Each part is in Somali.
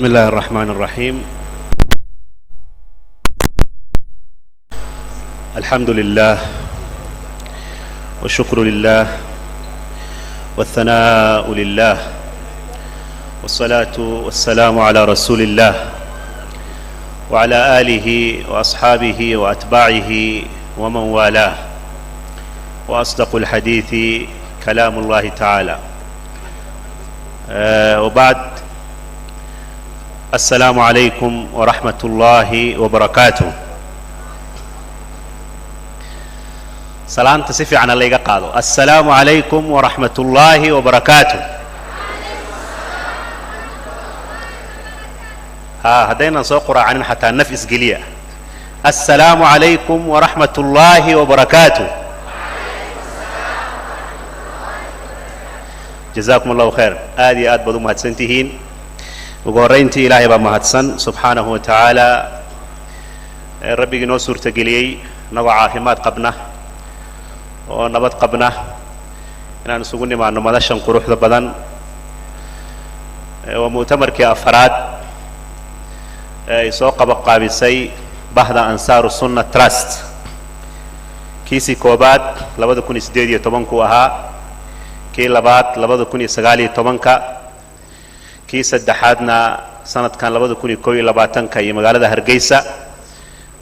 بسم الله الرحمن الرحيم. الحمد لله والشكر لله والثناء لله والصلاة والسلام على رسول الله وعلى آله وأصحابه وأتباعه ومن والاه. وأصدق الحديث كلام الله تعالى. وبعد، السلام عليكم ورحمة الله وبركاته. Salaanta si fiican layga qaado. Assalaamu calaykum waraxmat ullaahi wabarakaatu. Ha haddaynan soo quraacanin xataa naf isgeliya. Assalaamu calaykum waraxmat ullaahi wabarakaatu. Jazakum allahu khayr. Aad iyo aad baad u mahadsan tihiin. Ugu horrayntii Ilaahay baa mahadsan subxaanahu wa tacaala, ee rabbigii noo suurtageliyey innagoo caafimaad qabna oo nabad qabna inaan isugu nimaano madashan quruxda badan. Waa mu'tamarkii afaraad ee ay soo qabaqaabisay bahda Ansaaru Sunna Trust. Kiisii koobaad 2018-kuu ahaa, kii labaad 2019-ka, kii saddexaadna sanadkan 2021-ka iyo magaalada Hargeysa,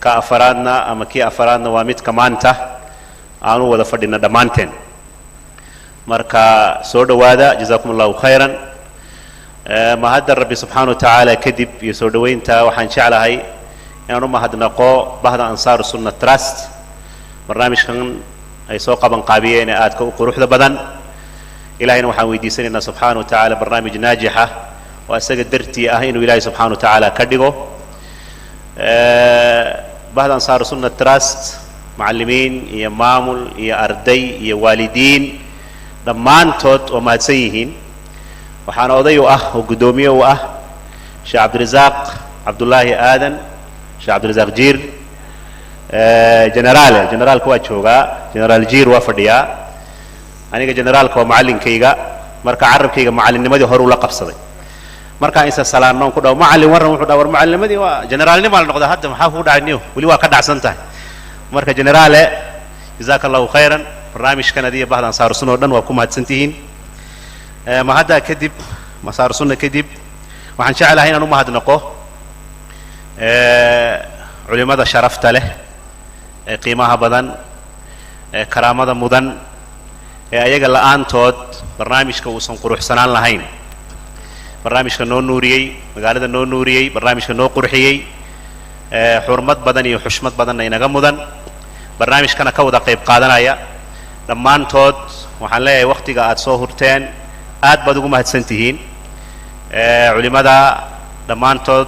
ka afaraadna ama kii afaraadna waa midka maanta aanu wada fadhina dhammaanteen. Marka soo dhowaada, jazakum allahu khayran. Mahadda Rabbi subxaana wa tacaala kadib iyo soo dhowaynta, waxaan jeclahay inaan u mahadnaqo bahda Ansaaru Sunna Trust barnaamijkan ay soo qaban qaabiyeen ee aadka u quruxda badan. Ilahayna waxaan weydiisanaynaa subxaana wa tacaala barnaamij naajixa oo isaga dartii ah inuu Ilaahay subxana wa tacaala ka dhigo. Bahda Ansaaru Sunna Trust, macallimiin iyo maamul iyo arday iyo waalidiin, dhammaantood waa mahadsan yihiin. Waxaana oday u ah oo guddoomiye u ah Sheekh Cabdirasaaq Cabdullaahi Aadan, Sheekh Cabdirasaaq Jiir generaale. Generaalka waa joogaa, Generaal Jiir waa fadhiyaa. Aniga generaalka waa macallinkayga, marka carabkayga macallinnimadii hore ula qabsaday. Markaan isa salaannoon ku dhaho "Macallin, warran?" wuxuu dhaha: "War macalinimadii waa generaalnimaa la noqdaa, hadda maxaa kugu dhacay niyo? Weli waa ka dhacsan tahay." Marka generaale, jazaaka allahu khayran. Barnaamijkan adiya bahda Ansaaru Sunna o dhan waa ku mahadsan tihiin. Mahaddaa kadib, Ansaaru Sunna kadib, waxaan jeclahay inaan u mahadnaqo culimada sharafta leh ee qiimaha badan ee karaamada mudan, ee ayaga la'aantood barnaamijka uusan quruxsanaan lahayn. Barnaamijka noo nuuriyey, magaalada noo nuuriyey, barnaamijka noo qurxiyey, xurmad badan iyo xushmad badanna inaga mudan, barnaamijkana ka wada qayb qaadanaya, dhammaantood waxaan leeyahay waktiga aad soo hurteen aad baad ugu mahadsan tihiin. Culimada dhammaantood,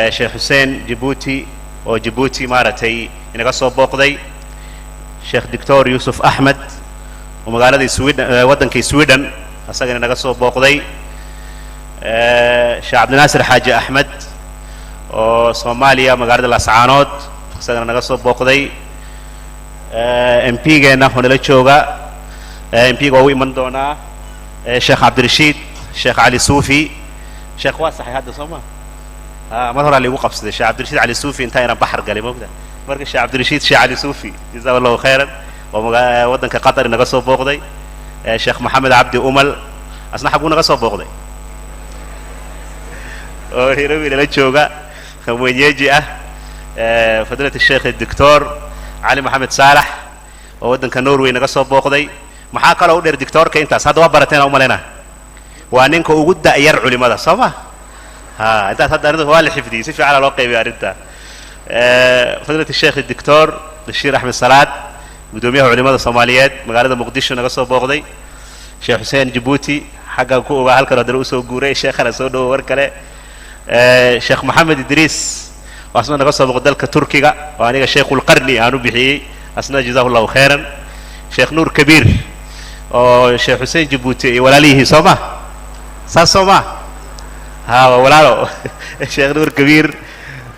Sheekh Xuseen Jabuuti oo Jabuuti maaragtay inaga soo booqday, Sheekh Doctor Yuusuf Axmed oo magaalada Sweden, waddankii Sweden asagana inaga soo booqday, Sheekh Cabdinaasir Xaaji Axmed oo Soomaaliya magaalada Laascaanood isagana naga soo booqday, MP geenna oo nala jooga, MP ga waa u iman doonaa, Sheekh Cabdirashiid Sheekh Cali Suufi. Sheekh waa saxay hadda, soo ma? Mar horaa laigu qabsaday Sheekh Cabdirashiid Cali Suufi intaa inaan baxar galay mogta. Marka Sheekh Cabdirashiid Sheekh Cali Suufi, jazaa allahu khayran, oo waddanka Qatar inaga soo booqday, Sheekh Maxamed Cabdi Umal, asna xagguu naga soo booqday, oo Nairobi nala jooga, mwenyeji ah, fadiilat Sheekh Doctor Cali Maxamed Saalax oo waddanka Norway naga soo booqday. Maxaa kaloo u dheer doctoorka? Intaas hadda waa barateen aan umalayna. Waa ninka ugu da'yar culimada, soo ma? Ha, intaas hadda arrinta waa la xifdiyey, si fiicana loo qaybiya arrinta. Fadiilat Sheekh Doctor Bashiir Axmed Salaad, guddoomiyaha culimada Soomaaliyeed, magaalada Muqdisho naga soo booqday, Sheekh Xuseen Jabuuti xaggan ku ogaa, halkan haddana usoo guuray, sheekhana soo dhowo. War kale, Sheekh Maxamed Idriis oo asna naga soo booqday dalka Turkiga, oo aniga Sheikhulqarni aan u bixiyey, asna jazahu allahu khayran, Sheekh Nuur Kabiir oo Sheekh Xuseen Jabuuti ay walaaliyihiin, soo ma? Saas soo ma? Ha, waa walaalo. Sheekh Nuur Kabiir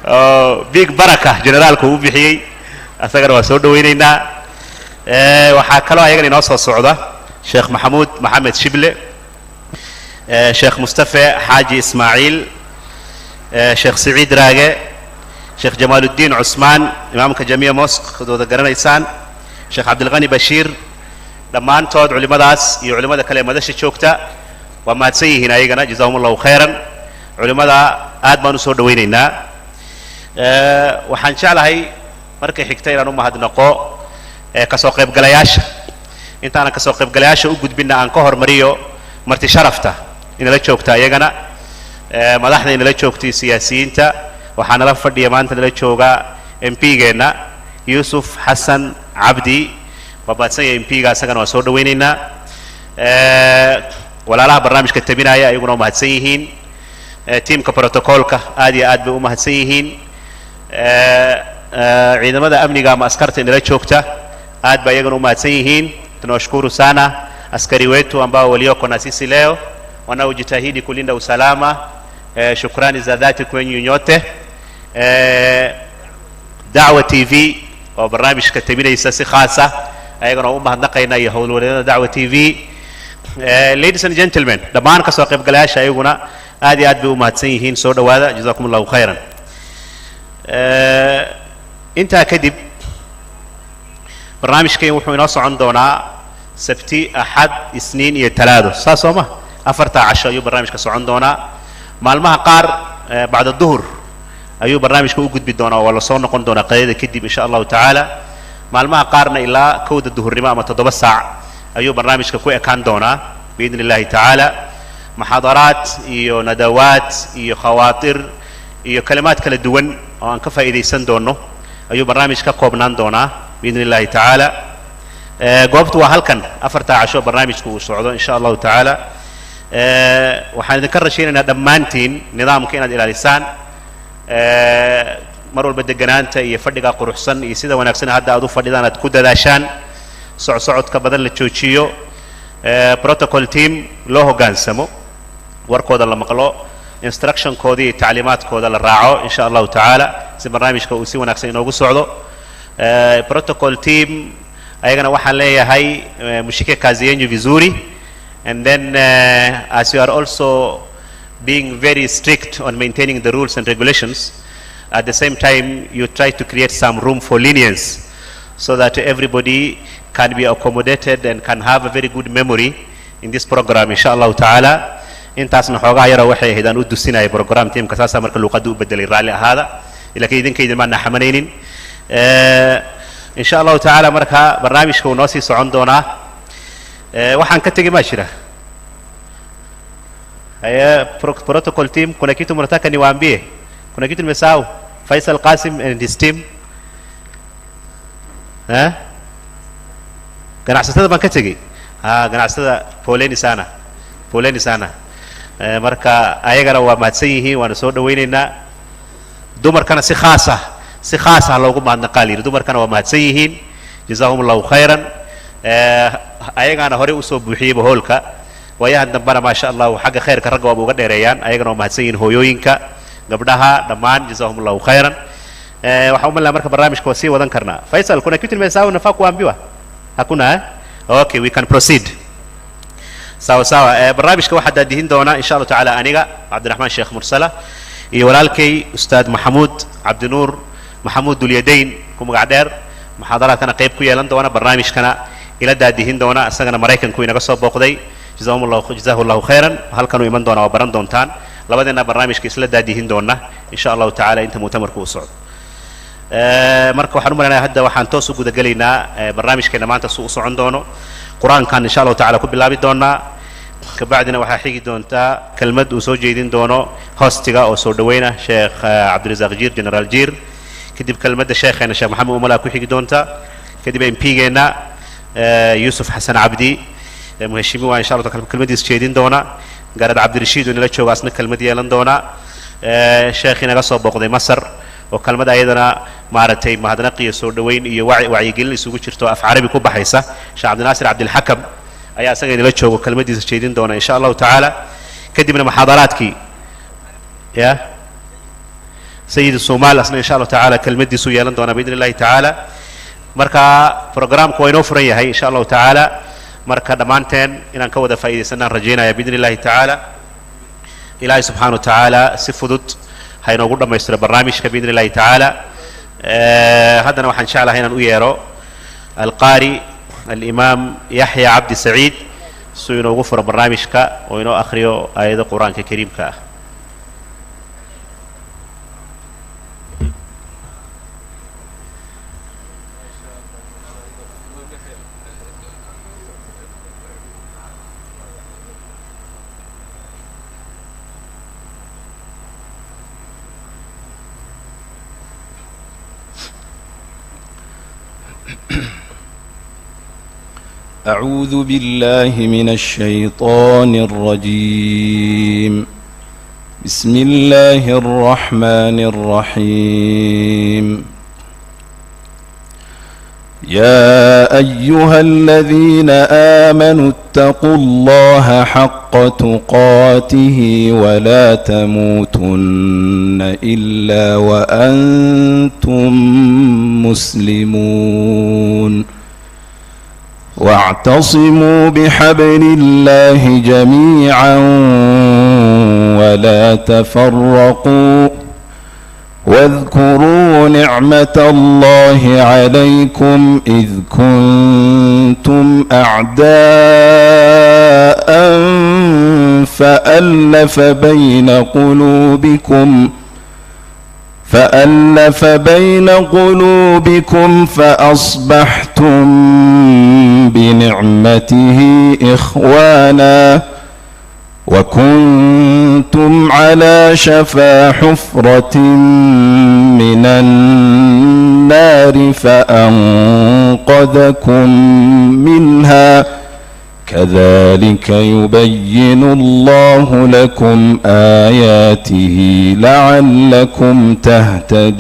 oo Big Baraka generaalka uu bixiyey, asagana waa soo dhawaynaynaa. Waxaa kaloo ayagana inoo soo socda Sheekh Maxamuud Maxamed Shible, Sheekh Mustafe Xaaji Ismaaciil. Sheekh Siciid Raage, Sheekh Jamaaludiin Cusmaan, imaamka Jamia Mosque ad wada garanaysaan, Sheekh Cabdilqani Bashiir, dhammaantood culimmadaas iyo culimmada kale ee madasha joogta waa mahadsan yihiin ayagana. Jazaahum Allahu khayran. Culimmada aad baan usoo dhawaynaynaa. Waxaan jeclahay markay xigta inaan u mahadnaqo kasoo qaybgalayaasha. Intaanan kasoo qaybgalayaasha u gudbinna, aan ka hormariyo marti sharafta inala joogta ayagana, madaxda inala joogtay, siyaasiyiinta. Waxaa nala fadhiya maanta, nala jooga MP-geenna Yuusuf Xasan Cabdi. Waa mahadsan yahay MP-ga, isagana waan soo dhawaynaynaa. Walaalaha barnaamijka tabinaya ayaguna waa mahadsan yihiin. Tiimka protocolka aad iyo aad bay u mahadsan yihiin. Ciidamada amniga ama askarta inala joogta aad ba iyagana u mahadsan yihiin. Tunawashukuru sana askari wetu ambao walioko na sisi leo, wanaojitahidi kulinda usalama. Shukrani za dhati kwenyu nyote. Dacwa TV oo barnaamijka tabinaysa si khaasa ayagana u mahadnaqayna, iyo howlwadeennada Dacwa TV. Ladies and gentlemen, dhammaan kasoo qaybgalayaasha ayaguna aad iyo aad bay u mahadsan yihiin. Soo dhawaada, jazakum Allahu khayran. Intaa kadib, barnaamijkan wuxuu inoo socon doonaa Sabti, Axad, Isniin iyo Talaado, saas soo ma? 4-taa casho ayuu barnaamijka socon doonaa. Maalmaha qaar bacda duhur ayuu barnaamijka u gudbi doonaa, waa lasoo noqon doonaa qadada kadib, insha Allahu tacaala. Maalmaha qaarna ilaa 1-da duhurnimo ama 7 saac ayuu barnaamijka ku ekaan doonaa, biidni Illahi tacaala. Muxaadaraat iyo nadawaat iyo khawaatir iyo kalimaad kala duwan oo aan ka faa'iidaysan doono ayuu barnaamij ka koobnaan doonaa, biidni Illahi tacaala. Goobtu waa halkan 4-taa casho barnaamijku uu socdo, insha Allahu tacaala. Waxaan idinka rajaynaynaa dhammaantiin nidaamka inaad ilaalisaan, mar walba deganaanta iyo fadhiga quruxsan iyo sida wanaagsan hadda aad u fadhidaan aad ku dadaashaan, socsocodka badan la joojiyo, protocol team loo hoggaansamo, warkooda la maqlo, instructionkooda iyo tacliimaadkooda la raaco, insha Allahu tacaala, si barnaamijka uu si wanaagsan inoogu socdo. Protocol team ayagana waxaan leeyahay, mshike kazi yenyu vizuri, and then as you are also being very strict on maintaining the rules and regulations, at the same time you try to create some room for lenience so that everybody can be accommodated and can have a very good memory in this program, insha Allahu tacaala. Intaasna xoogaa yara waxay ahayd aan u dusinaya program teamka, saasaa marka luuqadda u bedelay, raalli ahaada, laakiin idinka idin maana xamanaynin, insha Allahu tacaala. Marka barnaamijka uu noo sii socon doonaa. Waxaan ka tegi maa jira? Haye, protocol team, kuna kitu mnataka niwaambie? Kuna kitu nimesahau? Faisal Qasim and his team, eh? Ganacsatada baan ka tegey. Ha, ganacsatada, poleni sana, poleni sana. Marka ayagana waa mahadsan yihiin, waana soo dhawaynaynaa. Dumarkana si khaas ah, si khaas ah loogu mahadnaqaa la yidhi. Dumarkana waa mahadsan yihiin, jazaahum Allahu khayran. Ayagaana horey usoo buuxiyeyba hoolka waayahan dambena, maasha Allahu, xagga khayrka ragga waaba uga dheereeyaan. Ayagana waa mahadsan yihiin, hooyooyinka, gabdhaha dhammaan, jazaahum Allahu khayran. Waxaan u malaya marka barnaamijka waa sii wadan karnaa. Faisal, kuna kitu nimesahau nafaa kuambiwa? Hakuna, eh? Okay, we can proceed. Sawa sawa. Barnaamijka waxaa daadihin doona, insha Allahu tacaala, aniga Cabdiraxmaan Sheekh Mursala iyo walaalkay Ustaad Maxamuud Cabdinuur, Maxamuud Dulyadayn ku magac dheer, muxaadaraadkana qayb ku yeelan doona, barnaamijkana ila daadihin doona. Isagana Maraykanku inaga soo booqday, jazaahum Allahu, jazaahu Allahu khayran. Halkanuu iman doona, waa baran doontaan. Labadeenna barnaamijka isla daadihin doona, insha Allahu tacaala, inta mu'tamarku uu socdo. Marka waxaan u malaynayaa hadda waxaan toos u gudagelaynaa barnaamijkeena maanta su u socon doono. Qur-aankan, insha Allahu tacala, ku bilaabi doonaa. Kabacdina waxaa xigi doontaa kelmad uu soo jeedin doono hostiga oo soo dhaweyna, Sheekh Cabdirasaaq Jiir, Generaal Jiir. Kadib kelmadda sheekheena Sheekh Maxamed Umala ku xigi doonta. Kadib MP-geenna Yuusuf Xasan Cabdi, mheshimiwa, insha Allah kelmadiis jeedin doona. Garad Cabdirashiid oo inala jooga asna kelmad yeelan doona. Sheekh inaga soo booqday Masar oo kelmad ayadana maaragtay mahadnaq iyo soo dhoweyn iyo wacyigelin isugu jirto, af Carabi ku baxaysa, Sheekh Cabdinaasir Cabdilxakam ayaa isaga inala joogo, kelmadiisa jeedin doona, insha Allahu tacaala. Kadibna muxaadaraadkii ya Sayid Somaal asna, insha Allahu tacaala, kelmadiisu yeelan doona, biidni Illahi tacaala. Marka programku waa inoo furan yahay, insha Allahu tacaala. Marka dhammaanteen inaan ka wada faa'iidaysanaan rajaynaya, biidni Illahi tacaala. Ilaahay subxaana wa tacaala si fudud Ha inoogu dhammaystiro barnaamijka biidni illahi tacaala. Haddana waxaan jeclahay inaan u yeero alqaari alimaam Yaxya Cabdi Saciid suu inoogu furo barnaamijka oo inoo akhriyo aayado Qur-aanka Kariimka ah. أعوذ بالله من الشيطان الرجيم. بسم الله الرحمن الرحيم. يا أيها الذين آمنوا اتقوا الله حق تقاته ولا تموتن إلا وأنتم مسلمون. واعتصموا بحبل الله جميعا ولا تفرقوا، واذكروا نعمة الله عليكم إذ كنتم أعداء فألف بين قلوبكم فأصبحتم بنعمته إخوانا، وكنتم على شفا حفرة من النار فأنقذكم منها، كذلك يبين الله لكم آياته لعلكم تهتدون.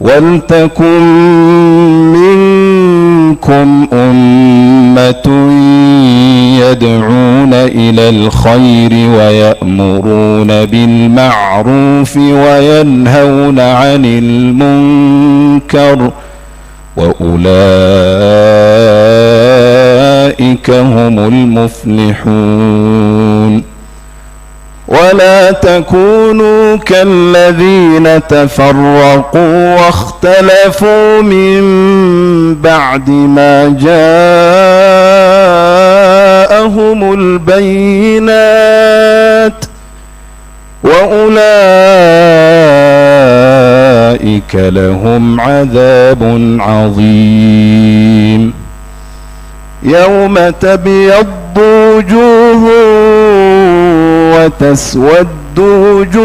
ولتكن منكم أمة يدعون إلى الخير ويأمرون بالمعروف وينهون عن المنكر، وأولئك هم المفلحون. ولا تكونوا كالذين تفرقوا واختلفوا من بعد ما جاءهم البينات، وأولئك لهم عذاب عظيم. يوم تبيض وجوه وتسود وجوه،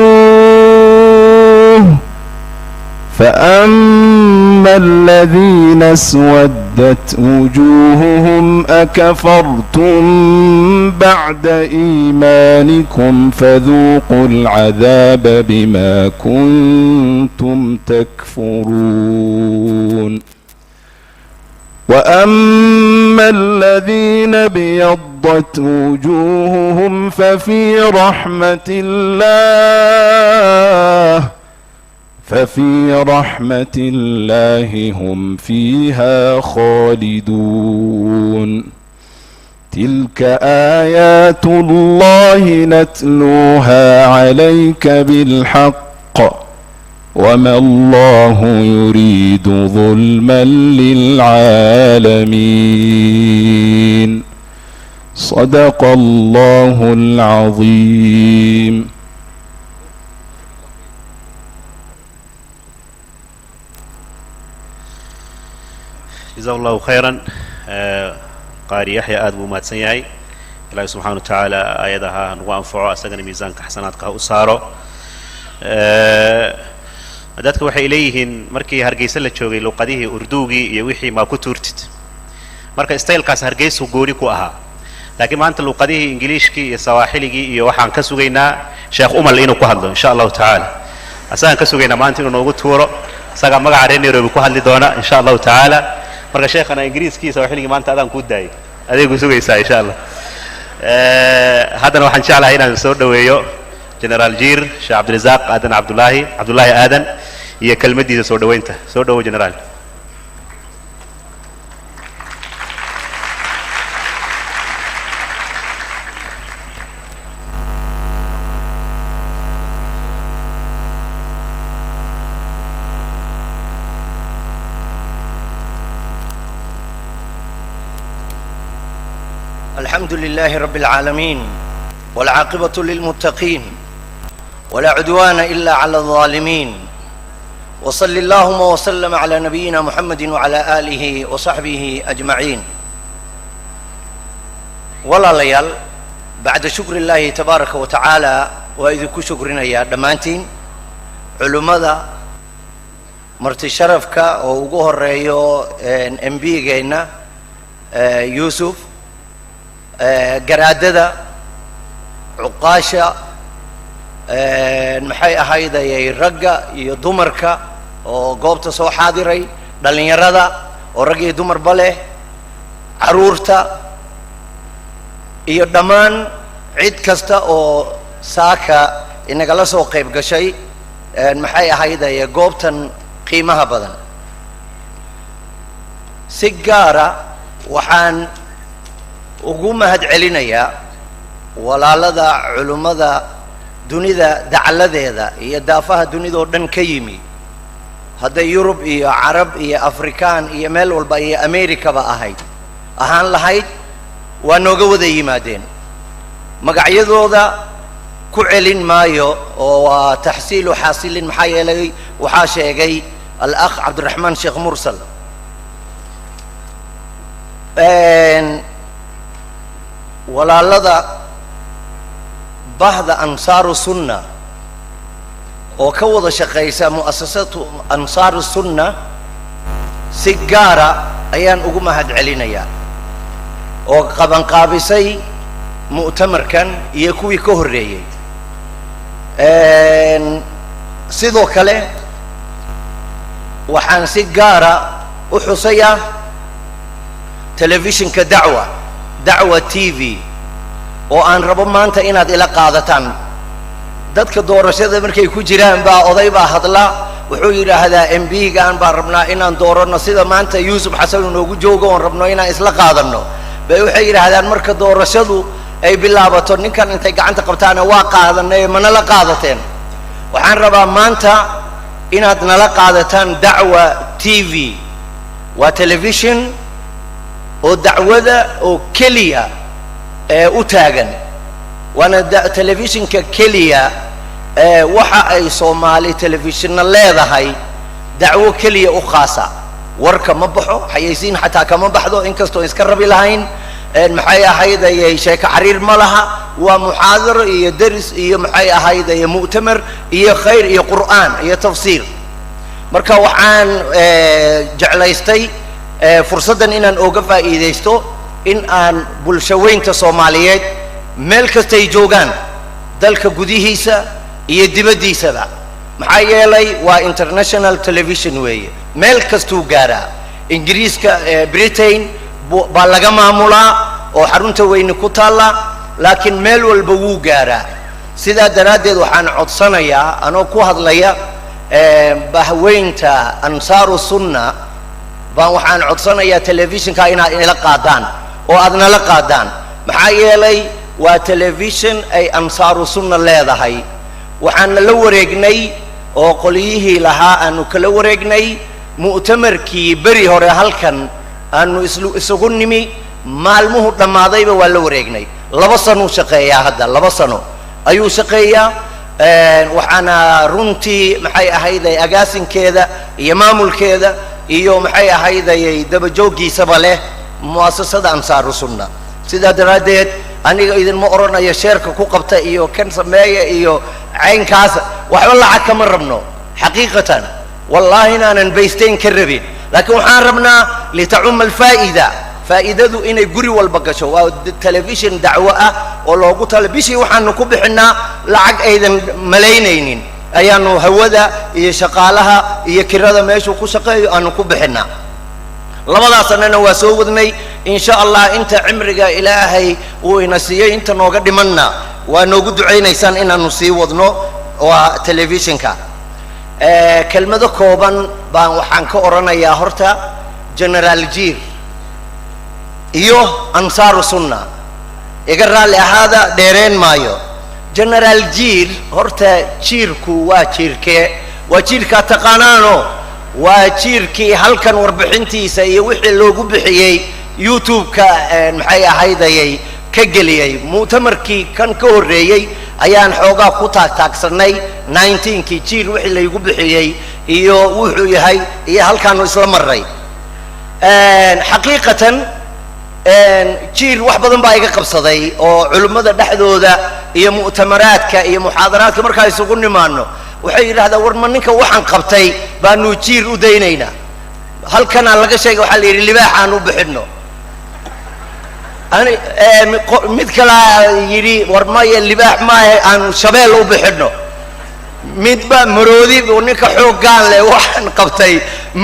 فأما الذين اسودت وجوههم أكفرتم بعد إيمانكم فذوقوا العذاب بما كنتم تكفرون. وأما الذين ابيضت وجوههم ففي رحمة الله هم فيها خالدون. تلك آيات الله نتلوها عليك بالحق، وما الله يريد ظلما للعالمين. صدق الله العظيم. Jazahu Allahu khayran qaari Yaxya, aad buu mahadsan yahay. Ilaahi subxana wa tacaala aayadaha ha nagu anfaco, asagana miisaanka xasanaadka ha u saaro. Dadka waxay leeyihiin markii Hargeysa la joogay luqadihii Urduugii iyo wixii maa ku tuurtid, marka stylekaas Hargeysu gooni ku ahaa, laakiin maanta luqadihii Ingiliishkii iyo Sawaaxiligii iyo waxaan ka sugaynaa Sheekh Umal inuu ku hadlo insha Allahu tacaala. Asagaan ka sugaynaa maanta inuu noogu tuuro, isagaa magaca reer Nairobi ku hadli doona insha Allahu tacaala. Marka sheekhana Ingiriiskii Sawaaxiligii maanta adaan kuu daayay, aday ku sugaysaa insha Allah. Haddana waxaan jeclahay inaan soo dhoweeyo Generaal Jiir Sheekh Cabdirasaaq Aadan Cabdullaahi, Cabdullaahi Aadan, iyo kelmaddiisa soo dhoweynta. Soo dhowo, generaal. الحمد لله رب العالمين، والعاقبة للمتقين، ولا عدوان إلا على الظالمين، وصل اللهم وسلم على نبينا محمد وعلى آله وصحبه أجمعين. Walaalayaal، bacda shukri illaahi tabaaraka wa tacaala، waa idinku shukrinayaa dhammaantiin، culimmada, marti sharafka oo ugu horeeyo MP-geenna Yuusuf, garaadada, cuqaasha, maxay ahaydayay, ragga iyo dumarka oo goobta soo xaadiray, dhallinyarada oo rag iyo dumarba leh, carruurta iyo dhammaan cid kasta oo saaka inagala soo qayb gashay, maxay ahaydaye, goobtan qiimaha badan. Si gaara waxaan ugu mahad celinayaa walaalada culimmada dunida dacladeeda iyo daafaha dunida oo dhan ka yimi, hadday Yurub iyo Carab iyo Afrikaan iyo meel walba iyo Americaba ahaan lahayd, waa nooga wada yimaadeen. Magacyadooda ku celin maayo oo waa taxsiilu xaasilin, maxaa yeelay waxaa sheegay الأخ Cabdiraxmaan Sheekh Mursal. Walaalada bahda Ansaaru Sunna oo ka wada shaqaysa mu'asasatu Ansaaru Sunna, si gaara ayaan ugu mahad celinayaa, oo qabanqaabisay mu'tamarkan iyo kuwii ka horreeyey. Sidoo kale waxaan si gaara u xusayaa telefishinka Dacwa, Dacwa TV, oo aan rabo maanta inaad ila qaadataan. Dadka doorashada markay ku jiraan baa oday baa hadla, wuxuu yidhaahdaa, "MP-gaan baan rabnaa inaan dooranno," sida maanta Yuusuf Xasan uu noogu joogo oon rabno inaan isla qaadanno bay waxay yidhaahdaan marka doorashadu ay bilaabato, ninkan intay gacanta qabtaana, "Waa qaadanay, mana la qaadateen?" Waxaan rabaa maanta inaad nala qaadataan Dacwa TV. Waa television oo dacwada oo keliya ee u taagan, waana telefishinka keliya ee waxa ay Soomaali telefishinna leedahay dacwo keliya u khaasa. Warka ma baxo, xayaysiin xataa kama baxdo, inkastoo iska rabi lahayn. Maxay ahaydayay, sheeko xariir ma laha. Waa muxaadaro iyo deris iyo, maxay ahaydaye, mu'tamar iyo khayr iyo qur'aan iyo tafsiir. Marka waxaan jeclaystay fursaddan inaan ooga faa'iidaysto in aan bulshaweynta Soomaaliyeed meel kastay joogaan, dalka gudihiisa iyo dibaddiisaba, maxaa yeelay waa international television weeye, meel kastuu gaaraa. Ingiriiska, Britain baa laga maamulaa oo xarunta weyne ku taalla, laakiin meel walba wuu gaaraa. Sidaa daraaddeed waxaan codsanayaa, anoo ku hadlaya bahweynta Ansaaru Sunna baan, waxaan codsanayaa telefishinka inaad ila qaadaan oo aad nala qaadaan, maxaa yeelay waa telefishin ay Ansaaru Sunna leedahay. Waxaana la wareegnay oo qolyihii lahaa aanu kala wareegnay mu'tamarkii beri hore halkan aanu isugu nimi. Maalmuhu dhammaadayba waa la wareegnay. 2 sanuu shaqeeyaa hadda, 2 sano ayuu shaqeeyaa. Waxaana runtii, maxay ahayday, agaasinkeeda iyo maamulkeeda iyo, maxay ahaydayay, dabajooggiisaba leh mu'asasada Ansaaru Sunna. Sidaa daraaddeed aniga idinma odhanayo share-ka ku qabta iyo kan sameeya iyo caynkaasa. Waxba lacag kama rabno xaqiiqatan, wallaahi inaanan baysteyn ka rabin, laakiin waxaan rabnaa لتعم الفائدة, faa'iidadu inay guri walba gasho. Waa telefishin dacwo ah oo loogu tala. Bishii waxaanu ku bixinnaa lacag aydan malaynaynin ayaanu hawada iyo shaqaalaha iyo kirada meeshuu ku shaqeeyo aanu ku bixinnaa. Labadaas sanana waa soo wadnay. In sha Allah inta cimriga Ilaahay uu ina siiyey, inta nooga dhimanna, waa noogu ducaynaysaan inaanu sii wadno. Waa telefishinka. Kelmado kooban baan waxaan ka odhanayaa. Horta Generaal Jiir iyo Ansaaru Sunna, iga raalli ahaada, dheereen maayo. Generaal Jiir, horta jiirku waa jiirkee? Waa jiirkaa taqaanaano, waa jiirkii halkan warbixintiisa iyo wixii loogu bixiyey YouTube-ka, maxay ahaydayay. ka geliyey. Mu'tamarkii kan ka horreeyey ayaan xoogaa ku taagtaagsannay 19-kii Jiir wixii laygu bixiyey iyo wuxuu yahay iyo halkaanu isla marray. Xaqiiqatan Jiir wax badan baa iga qabsaday oo culimmada dhexdooda iyo mu'tamaraadka iyo muxaadaraadka markaa isugu nimaano waxay yidhahdaan, "War, ma ninka waxaan qabtay baanu Jiir u daynaynaa?" Halkanaa laga sheegay, waxaa la yidhi libaax aan u bixinno. Ani mid kalaa yidhi, "War maya, libaax maahe, aanu shabeel u bixinno." Midba maroodi. Ninka xooggaan leh waxaan qabtay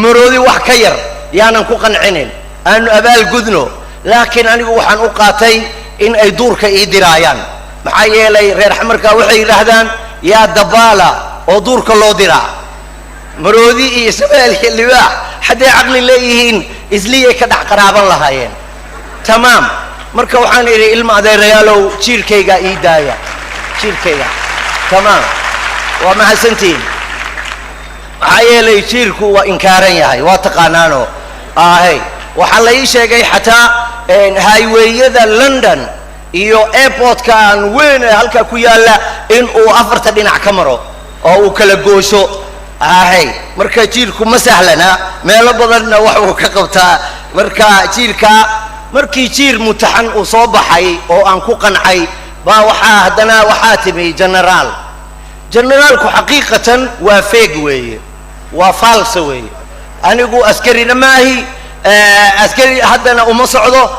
maroodi wax ka yar yaanan ku qancinin, aanu abaal gudno. Laakiin anigu waxaan u qaatay in ay duurka ii diraayaan, maxaa yeelay reer Xamarka waxay yidhaahdaan, "Yaa dabaala oo duurka loo diraa?" Maroodi iyo shabeel iyo libaax hadday caqli leeyihiin, isliyay ka dhex qaraaban lahaayeen. Tamaam. Marka waxaan idhi, "Ilma adeerayaalow, jiirkaygaa ii daaya, jiirkayga." Tamaam, waa mahadsantihiin. Maxaa yeelay jiirku waa inkaaran yahay, waa taqaanaano. Ahey, waxaa la ii sheegay xataa highway-yada London iyo airportka aan weyn ee halkaa ku yaalla in uu afarta dhinac ka maro oo uu kala goosho. Ahey, marka jiirku ma sahlana, meelo badanna wax uu ka qabtaa. Marka jiirka, markii Jiir mutaxan uu soo baxay oo aan ku qancay, baa waxaa haddana waxaa timi generaal. Generaalku xaqiiqatan waa fake weeye, waa false weeye. Anigu askarina maahi, askari haddana uma socdo.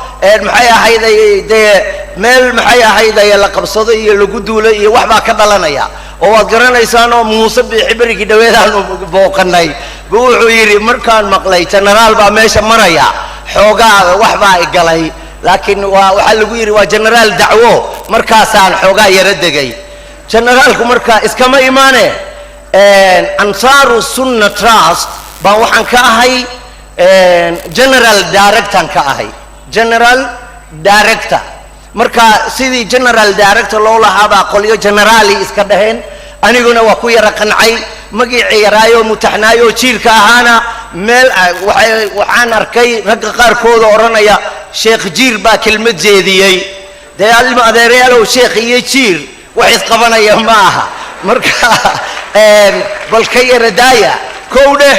Maxay ahayday dee, meel maxay ahayday la qabsado iyo lagu duulo iyo wax baa ka dhalanaya oo waad garanaysaan. Oo Muuse Biixi berigii dhaweedaanu booqanay bu wuxuu yidhi, markaan maqlay generaal baa meesha maraya, xoogaa wax baa igalay. Laakiin waa waxaa lagu yidhi waa generaal dacwo. Markaasaan xoogaa yaro degay. Generaalku marka iskama imaane. Ansaaru Sunna Trust baan waxaan ka ahay general director ka ahay, general director. Marka sidii general director loo lahaabaa qolyo generaali iska dhaheen. Aniguna waa ku yara qancay magicii yaraayoo mutaxnaayoo jiirka ahaana. Meel waay waxaan arkay ragga qaarkooda odhanaya, "Sheekh Jiir baa kelmad jeediyey." Dee alma adeerayaalow, sheekh iyo jiir wax isqabanaya ma aha. Marka bal ka yara daaya kow dheh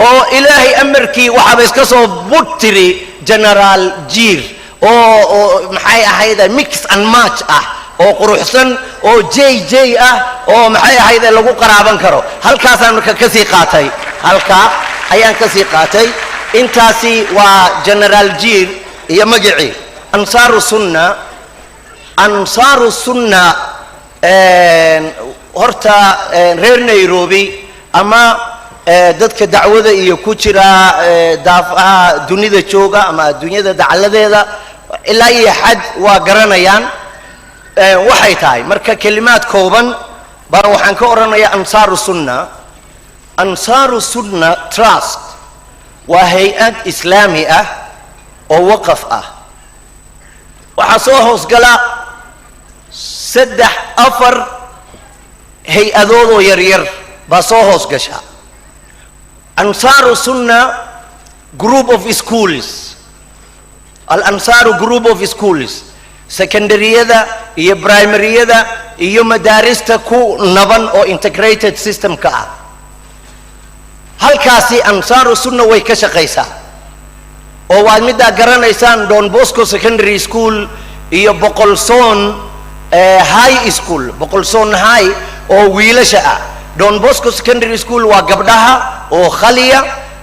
oo Ilaahay amarkii waxaaba iska soo bud tiri Generaal Jiir oo maxay ahayd, mix and match ah oo quruxsan oo j j ah oo maxay ahayd lagu qaraaban karo. Halkaasaan marka ka sii qaatay, halkaa ayaan ka sii qaatay. Intaasi waa Generaal Jiir iyo magicii Ansaaru Sunna. Ansaaru Sunna horta reer Nairobi ama dadka dacwada iyo ku jira daafaha dunida jooga ama adduunyada dacaladeeda ilaa iyo xad waa garanayaan waxay tahay. Marka kelimaad kooban baan waxaan ka odhanayaa Ansaaru Sunna. Ansaaru Sunna Trust waa hay-ad islaami ah oo waqaf ah. Waxaa soo hoosgala saddex afar hay-adoodoo yaryar baa soo hoos gasha. Ansaaru Sunna Group of Schools, Al Ansaaru Group of Schools, secondaryada iyo primaryada iyo madaarista ku naban oo integrated systemka ah, halkaasi Ansaaru Sunna way ka shaqaysaa oo waad middaa garanaysaan Don Bosco Secondary School iyo Boqolsoon High School, Boqolsoon High oo wiilasha ah. Don Bosco Secondary School waa gabdhaha oo khaliya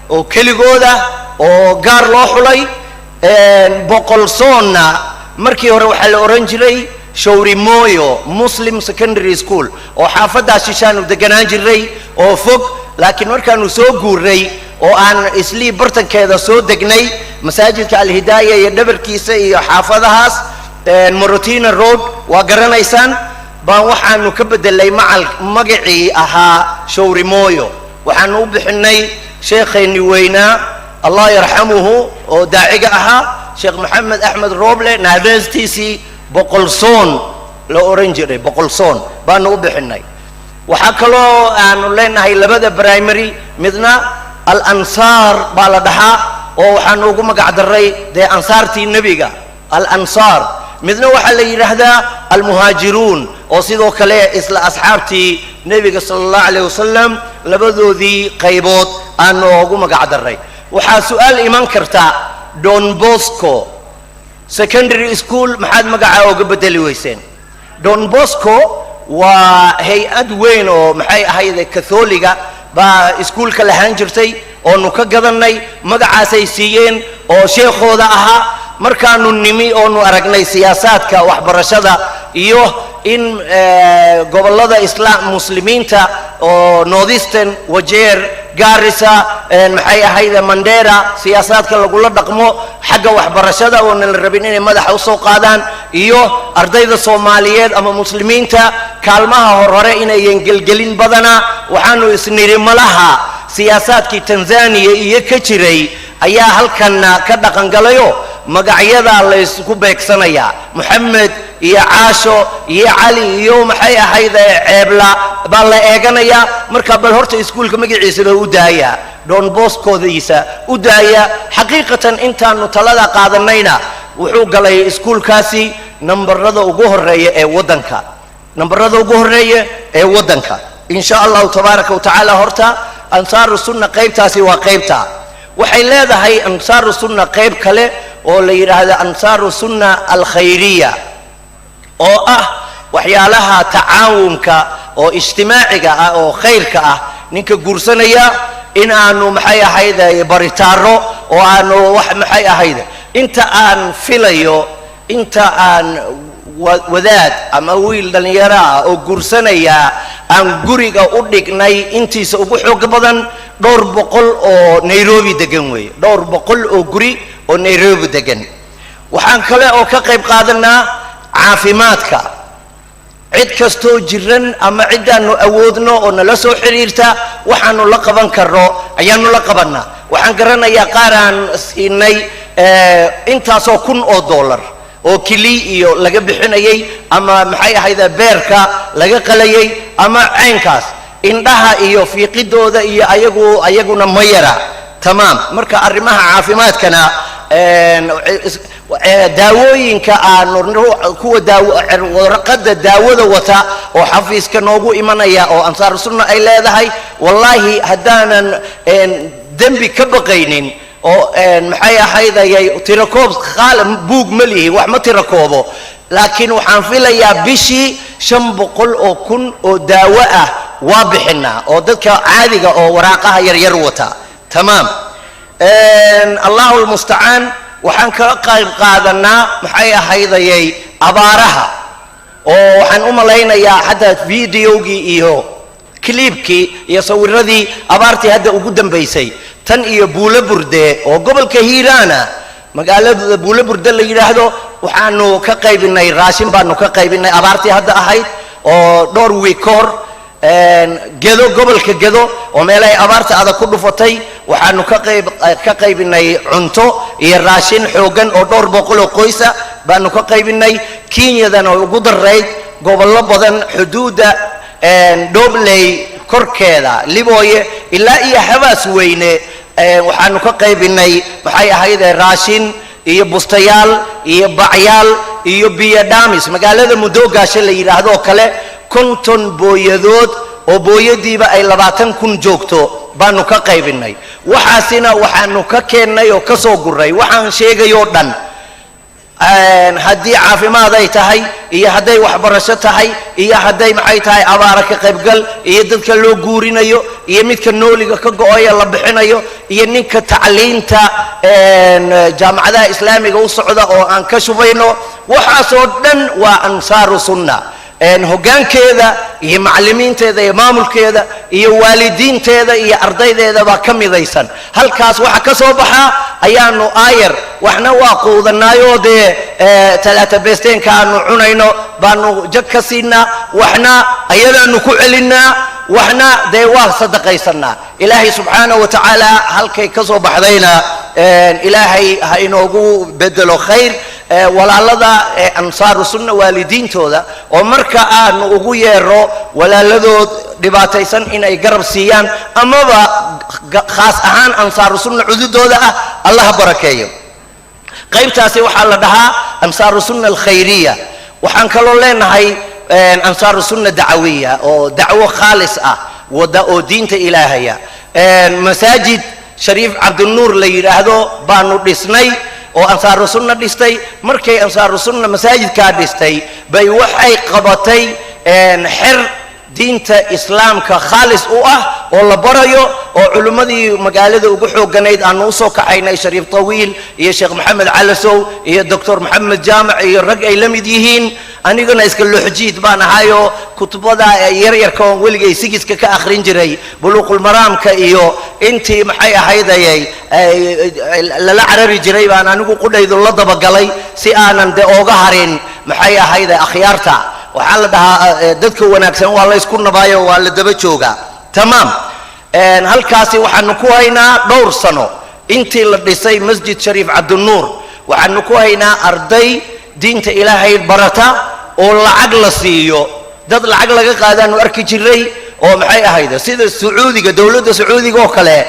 oo keligooda oo gaar loo xulay. Boqolsoonna markii hore waxaa la odhan jiray Showrimoyo Muslim Secondary School oo xaafaddaa shishaanu deganaan jiray oo fog. Laakiin markaanu soo guuray oo aan Islii bartankeeda soo degnay, masaajidka Alhidaaya iyo dhabarkiisa iyo xaafadahaas Morotina Road waa garanaysaan, baan waxaanu ka bedelay macal magacii ahaa Showrimoyo. Waxaanu u bixinay sheekhayni weynaa, Allah yarxamuhu, oo daaciga ahaa, Sheekh Maxamed Axmed Roble, naadeestiisii Boqolsoon la odhan jiray. Boqolsoon baanu u bixinay. Waxaa kaloo aanu leenahay labada primary, midna Al Ansaar baa la dhahaa oo waxaanu ugu magac daray dee ansaartii nebiga, Al Ansaar. Midna waxaa la yidhaahdaa Almuhaajiruun, oo sidoo kale isla asxaabtii Nebiga sala Allahu calayh wasalam labadoodii qaybood aanu ugu magac darray. Waxaa su-aal iman karta: Don Bosco Secondary School maxaad magacaa oga bedeli weyseen? Don Bosco waa hay-ad weyn oo maxay ahayd, Katholiga baa iskuulka lahaan jirtay oonu ka gadannay, magacaasay siiyeen oo sheekhooda ahaa. Markaanu nimi oonu aragnay siyaasaadka waxbarashada iyo in gobollada Islaam Muslimiinta oo Northeastern, Wajeer, Garissa, maxay ahayd, Mandera, siyaasaadka lagula dhaqmo xagga waxbarashada oona la rabin inay madaxa usoo qaadaan, iyo ardayda Soomaaliyeed ama Muslimiinta kaalmaha horhore inayan gelgelin badana, waxaanu isnidhi malaha siyaasaadkii Tanzania iyo ka jiray ayaa halkanna ka dhaqangalayo, magacyadaa laysku beegsanayaa. Moxamed iyo Caasho iyo Cali iyo maxay ahayd, Ceebla baa la eeganayaa. Marka bal horta iskuulka magaciisaba u daaya, Don Boscodiisa u daaya. Xaqiiqatan intaanu talada qaadanayna wuxuu galay iskuulkaasi nambarada ugu horeeya ee waddanka, nambarada ugu horeeya ee waddanka, in sha Allahu tabaaraka wa tacaala. Horta Ansaaru Sunna qaybtaasi waa qaybta. Waxay leedahay Ansaaru Sunna qayb kale oo la yidhaahdo Ansaaru Sunna Alkhayriya, oo ah waxyaalaha tacaawunka oo ijtimaaciga ah oo khayrka ah. Ninka guursanaya in aanu maxay ahayd baritaaro oo aanu wax maxay ahayd, inta aan filayo, inta aan wadaad ama wiil dhallinyaro ah oo guursanaya aan guriga u dhignay, intiisa ugu xoog badan dhowr boqol oo Nairobi degan weeye, dhowr boqol oo guri oo Nairobi degan. Waxaan kale oo ka qayb qaadanaa caafimaadka. Cid kastoo jiran ama ciddaanu awoodno oo nala soo xiriirta, waxaanu la qaban karno ayaanu la qabannaa. Waxaan garanayaa qaar aan siinay intaasoo kun oo dollar oo kili iyo laga bixinayay ama maxay ahayd, beerka laga qalayay ama caynkaas, indhaha iyo fiiqidooda iyo ayagu ayaguna ma yara. Tamaam. Marka arrimaha caafimaadkana, daawooyinka aanu kuwa daawo warqadda daawada wata oo xafiiska noogu imanaya oo Ansaar Sunna ay leedahay, wallaahi haddaanan dembi ka baqaynin oo maxay ahayd ayay tirakoob qaal buug ma lihi, wax ma tirakoobo, laakiin waxaan filayaa bishii 500,000 oo daawo ah waa bixinaa oo dadka caadiga oo waraaqaha yaryar wata. Tamaam. Allahu lmustacaan. Waxaan kaga qayb qaadanaa maxay ahaydayay abaaraha, oo waxaan u malaynayaa xataa videogii iyo clipkii iyo sawiradii abaartii hadda ugu dambaysay tan iyo Buulo Burde oo gobolka Hiiraana, magaalada Buulo Burde la yidhaahdo, waxaanu ka qaybinay raashin baanu ka qaybinay abaartii hadda ahayd oo dhowr wiig ka hor. Gedo, gobolka Gedo oo meelahay abaarta adag ku dhufatay, waxaanu ka qaybinay cunto iyo raashin xooggan oo dhowr boqol oo qoysa baanu ka qaybinay. Kenyadana ugu darayd gobollo badan, xuduudda Dhobley korkeeda, Libooye ilaa iyo Habaas Weyne, waxaanu ka qaybinay maxay ahayd, raashin iyo bustayaal iyo bacyaal iyo biyo dhaamis. Magaalada Mudoogaashe la yidhaahdo oo kale, 50 booyadood oo booyadiiba ay 20,000 joogto baanu ka qaybinay. Waxaasina waxaanu ka keennay oo ka soo guray waxaan sheegayoo dhan, haddii caafimaad ay tahay iyo hadday waxbarasho tahay iyo hadday maxay tahay abaara ka qaybgal iyo dadka loo guurinayo iyo midka nooliga ka go-oya la bixinayo iyo ninka tacliinta jaamacadaha Islaamiga u socda oo aan ka shubayno, waxaasoo dhan waa Ansaaru Sunna hoggaankeeda iyo macallimiinteeda iyo maamulkeeda iyo waalidiinteeda iyo ardaydeeda baa ka midaysan. Halkaas waxa ka soo baxa ayaanu aayar waxna waa quudanaayoo dee talaata beesteenka aanu cunayno baanu jag ka siinaa, waxna ayadaanu ku celinnaa, waxna dee waa sadaqaysanaa. Ilaahay subxaanahu wa tacaala halkay ka soo baxdayna Ilaahay ha inoogu bedelo khayr. Walaalada Ansaaru Sunna waalidiintooda oo marka aanu ugu yeero walaaladood dhibaataysan inay garab siiyaan, amaba khaas ahaan Ansaaru Sunna cududooda ah, Allaha barakeeyo. Qaybtaasi waxaa la dhahaa Ansaaru Sunna Alkhayriya. Waxaan kaloo leenahay Ansaaru Sunna Dacawiya, oo dacwo khaalis ah wada oo diinta Ilaahaya. Masaajid Shariif Cabdinuur la yidhaahdo baanu dhisnay oo Ansaaru Sunna dhistay. Markay Ansaaru Sunna masaajidkaa dhistay bay waxay qabatay xer diinta Islaamka khaalis u ah oo la barayo, oo culimmadii magaalada ugu xoogganayd aanu usoo kaxaynay, Shariif Tawiil iyo Sheekh Maxamed Calasow iyo Doctor Maxamed Jaamac iyo rag ay la mid yihiin. Aniguna iska looxjiid baan ahayoo kutubada yaryarka oon weligay sigiska ka akhrin jiray, Buluuqulmaraamka iyo intii maxay ahaydayay lala carari jiray, baan anigu qudhaydu la dabagalay si aanan de ooga harin maxay ahayde akhyaarta. Waxaa la dhahaa dadka wanaagsan waa la ysku nabaayo, waa la daba joogaa. Tamaam. Halkaasi waxaanu ku haynaa dhowr sano intii la dhisay Masjid Shariif Cabdinuur, waxaanu ku haynaa arday diinta Ilaahay barata oo lacag la siiyo. Dad lacag laga qaadaanu arki jiray oo maxay ahayd sida Sacuudiga, dowladda Sacuudiga oo kale,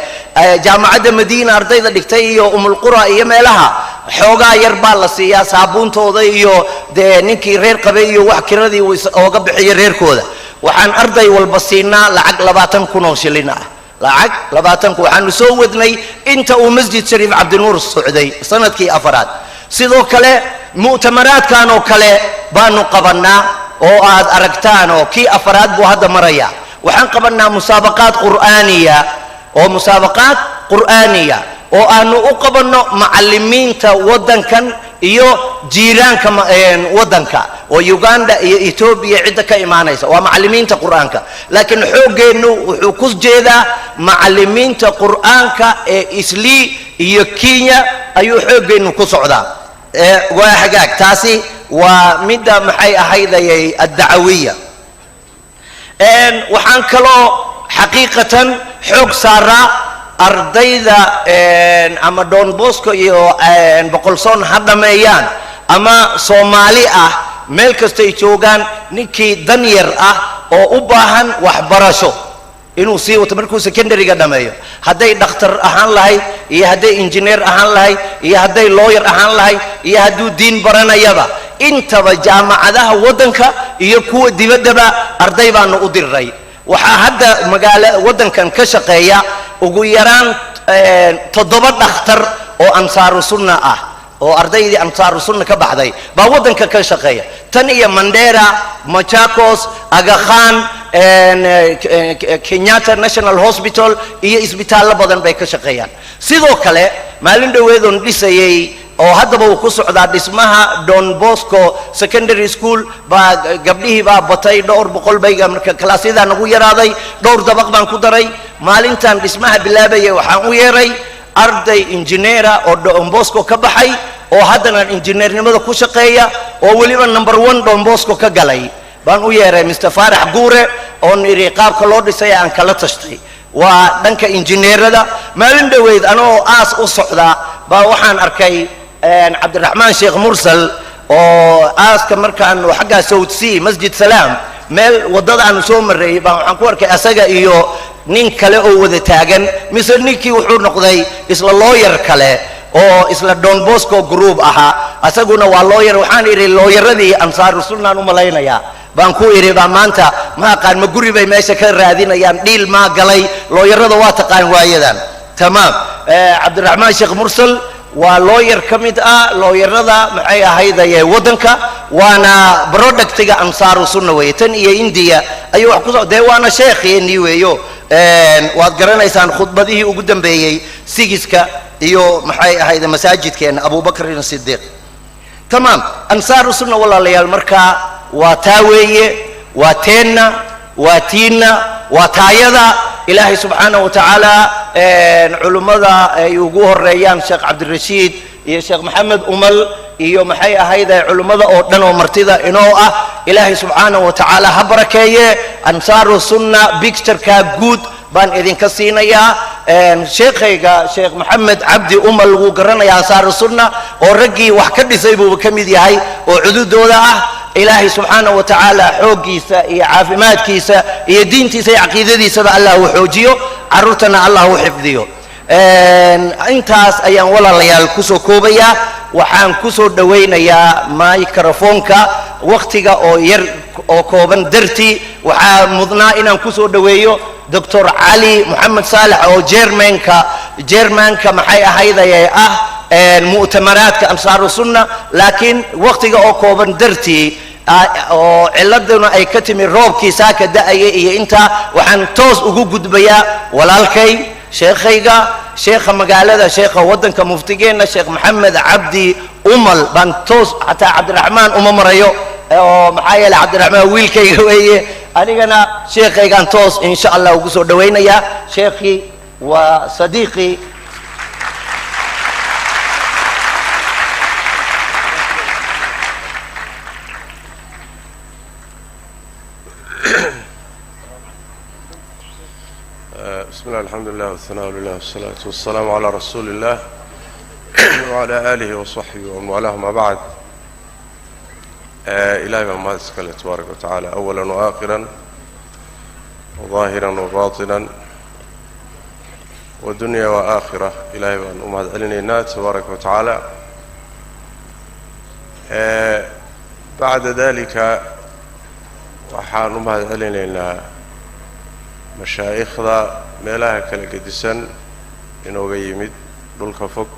Jaamacadda Madiina ardayda dhigtay iyo Umulqura iyo meelaha, xoogaa yar baa la siiyaa saabuuntooda iyo dee ninkii reer qabay iyo wax kiradii uu ooga bixiyo reerkooda. Waxaan arday walba siinaa lacag 20,000 oo shilin ah, lacag 20,000. Waxaanu soo wadnay inta uu Masjid Shariif Cabdinuur socday sanadkii afaraad. Sidoo kale mu'tamaraadkan oo kale baanu qabannaa oo aad aragtaan, oo kii afaraad buu hadda maraya. Waxaan qabannaa musaabaqaad qur'aaniya, oo musaabaqaad qur'aaniya oo aanu u qabanno macallimiinta waddankan iyo jiiraanka waddanka oo Uganda iyo Etoobiya cidda ka imaanaysa, waa macallimiinta Qur'aanka. Laakiin xooggeennu wuxuu ku jeedaa macallimiinta Qur'aanka ee Islii iyo Kenya ayuu xooggeennu ku socdaa. Waa hagaag, taasi waa midda maxay ahaydayay addacawiya. Waxaan kaloo xaqiiqatan xoog saaraa ardayda ama Don Bosco iyo Boqolsoon ha dhameeyaan ama Soomaali ah, meel kastay joogaan, ninkii dan yar ah oo u baahan waxbarasho inuu sii wato markuu secondaryga dhameeyo, hadday dhakhtar ahaan lahayd iyo hadday engineer ahaan lahayd iyo hadday lawyer ahaan lahayd iyo hadduu diin baranayaba, intaba jaamacadaha waddanka iyo kuwa dibaddaba arday baanu u diray. Waxaa hadda magaalo waddankan ka shaqeeya ugu yaraan toddoba dhakhtar oo Ansaaru Sunna ah, oo ardaydii Ansaaru Sunna ka baxday baa waddanka ka shaqeeya, tan iyo Mandera, Machakos, Aga Khan, Kenyatta National Hospital iyo isbitaallo badan bay ka shaqeeyaan. Sidoo kale maalin dhoweedoon dhisayey, oo haddaba uu ku socdaa dhismaha Don Bosco Secondary School, baa gabdhihii baa batay, dhowr boqol bay, marka kalaasyadaa nagu yaraaday, dhowr dabaq baan ku daray. Maalintan dhismaha bilaabayay waxaan u yeeray arday injineera oo Don Bosco ka baxay, oo haddana injineernimada ku shaqeeya, oo weliba number one Don Bosco ka galay baan u yeeray, Mr Faarax Guure, oon idhi qaabka loo dhisay aan kala tashtay, waa dhanka injineerada. Maalin dhoweyd anoo aas u socda baa waxaan arkay Cabdiraxmaan Sheekh Mursal oo aaska markaanu xaggaa South C, Masjid Salaam, meel waddada aanu soo marreeyey baa waxaan ku arkay asaga iyo nin kale oo wada taagan, mise ninkii wuxuu noqday isla lawyer kale oo isla Don Bosco group ahaa, asaguna waa lawyer. Waxaan idhi, lawyeradii Ansaaru Sunnaan u malaynayaa baan ku idhi, baa maanta ma aqaan ma guri bay meesha ka raadinayaan, dhiil maa galay lawyerada, waa taqaan waayadan. Tamaam. Cabdiraxmaan Sheekh Mursal waa lawyer ka mid ah lawyerada maxay ahaydaye waddanka, waana productiga Ansaaru Sunna weeye. Tan iyo India ayuu wax kusoo dee, waana sheekheenii weeyo. Waad garanaysaan khudbadihii ugu dambeeyey sigiska iyo maxay ahayd masaajidkeena Abubakrin Sidiiq. Tamaam. Ansaaru Sunna, walaalayaal, markaa waa taa weeye, waa teenna, waa tiinna, waa taayada. Ilaahay subxaanaه wa tacaala culimmada ay ugu horeeyaan Sheekh Cabdirashiid iyo Sheekh Maxamed Umal iyo maxay ahayd culimmada oo dhan oo martida inoo ah, Ilaahay subxaanaه wa tacaala ha barakeeye. Ansaaru Sunna pictureka guud baan idinka siinayaa. Sheekhayga Sheekh Maxamed Cabdi Umal wuu garanayaa Ansaaru Sunna, oo raggii wax ka dhisay buuba ka mid yahay oo cududooda ah. Ilaahay subxaanaه wa tacaala xooggiisa iyo caafimaadkiisa iyo diintiisa iyo caqiidadiisaba Allah uu xoojiyo, carruurtana Allah u xifdiyo. Intaas ayaan walaalayaal kusoo koobayaa. Waxaan ku soo dhowaynayaa microfonka wakhtiga oo yar oo kooban dartii. Waxaa mudnaa inaan ku soo dhoweeyo Doctor Cali Moxamed Saalax oo chairmanka maxay ahaydaye ah mu'tamaraadka Ansaaru Sunna, laakiin wakhtiga oo kooban dartii oo ciladuna ay ka timi roobkii saaka da'aya iyo intaa, waxaan toos ugu gudbayaa walaalkay, sheekhayga, sheekha magaalada, sheekha waddanka, muftigeenna Sheekh Maxamed Cabdi Umal baan toos. Xataa Cabdiraxmaan uma marayo, oo maxaa yeelay Cabdiraxmaan wiilkayga weeye. Anigana sheekhaygaan toos insha Allah ugu soo dhawaynayaa. Sheekhii waa sadiiqii. بسم الله، الحمد لله، والثناء لله، والصلاة والسلام على رسول الله وعلى آله وصحبه ومن والاه، ما بعد. إلهي baa mahad iskale تبارك وتعالى، أولا وآخرا وظاهرا وباطنا ودنيا وآخرة. إلهي baan u mahad celinaynaa تبارك وتعالى. بعد ذلك waxaan u mahad celinaynaa mashaa'ikhda meelaha kala gedisan inooga yimid, dhulka fog,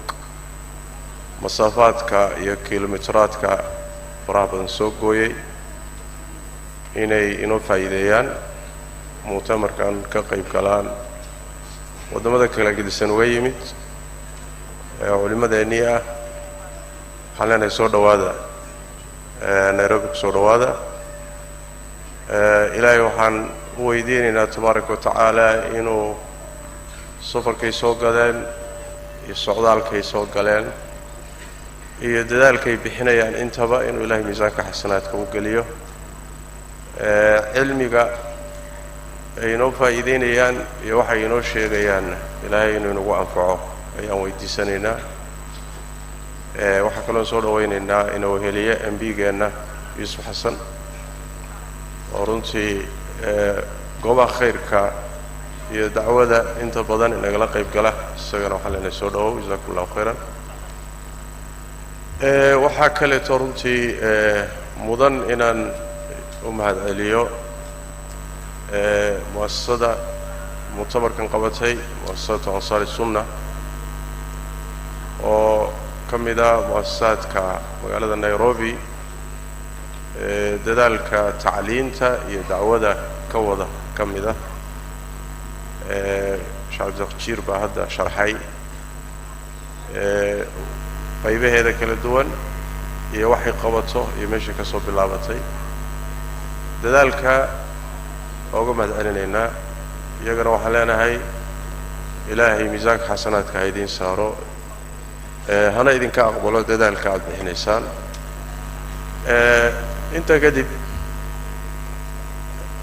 masaafaadka iyo kilomiteraadka faraha badan soo gooyey inay inoo faa'iideeyaan, mu'tamarkan ka qayb galaan, waddamada kala gedisan uga yimid ee culimmadeennii ah. Waxaan leenahay soo dhowaada, Nairobi ku soo dhowaada. Ilaahay waxaan u weydiinaynaa tabaaraka wa tacaala inuu safarkay soo galeen iyo socdaalkay soo galeen iyo dadaalkay bixinayaan intaba inuu Ilahay miisaanka xasanaadka u geliyo. Cilmiga ay inoo faa'iideynayaan iyo waxay inoo sheegayaanna Ilaahay inuu inagu anfaco ayaan weydiisanaynaa. Waxaa kaloo soo dhawaynaynaa inuu heliye MP-geenna Yuusuf Xasan, oo runtii goobaha khayrka iyo dacwada inta badan inagala qayb gala. Isagana waxaan leenahay soo dhawow, jazakum allahu khayran. Waxaa kaleeto runtii mudan inaan u mahad celiyo muasasada mu'tamarkan qabatay, muasasatu Ansaari Sunna, oo ka mid ah muasasaadka magaalada Nairobi dadaalka tacliinta iyo dacwada ka wada ka mid ah. Sheekh Cabdijiir baa hadda sharxay qaybaheeda kala duwan iyo waxay qabato iyo meeshay ka soo bilaabatay. Dadaalka ooga mahad celinaynaa. Iyagana waxaan leenahay Ilaahay miisaanka xasanaadka ha idiin saaro, hana idinka aqbalo dadaalka aada bixinaysaan. Intaa kadib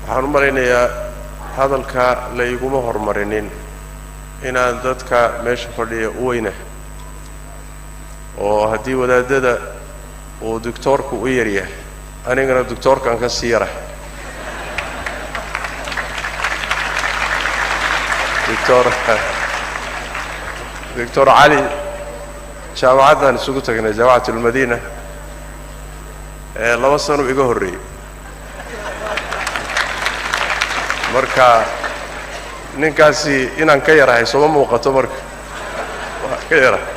waxaan u malaynayaa hadalka la iguma horumarinin inaan dadka meesha fadhiya u weyna, oo haddii wadaadada uu doctoorku u yaryahay, anigana doctoorkaan ka sii yara. Doctor Cali jaamacaddaan isugu tagnay, Jaamacat Ulmadiina, 2 sano iga horreeyey. Marka ninkaasi inaan ka yarahay sooma muuqato? Marka waa ka yarahay.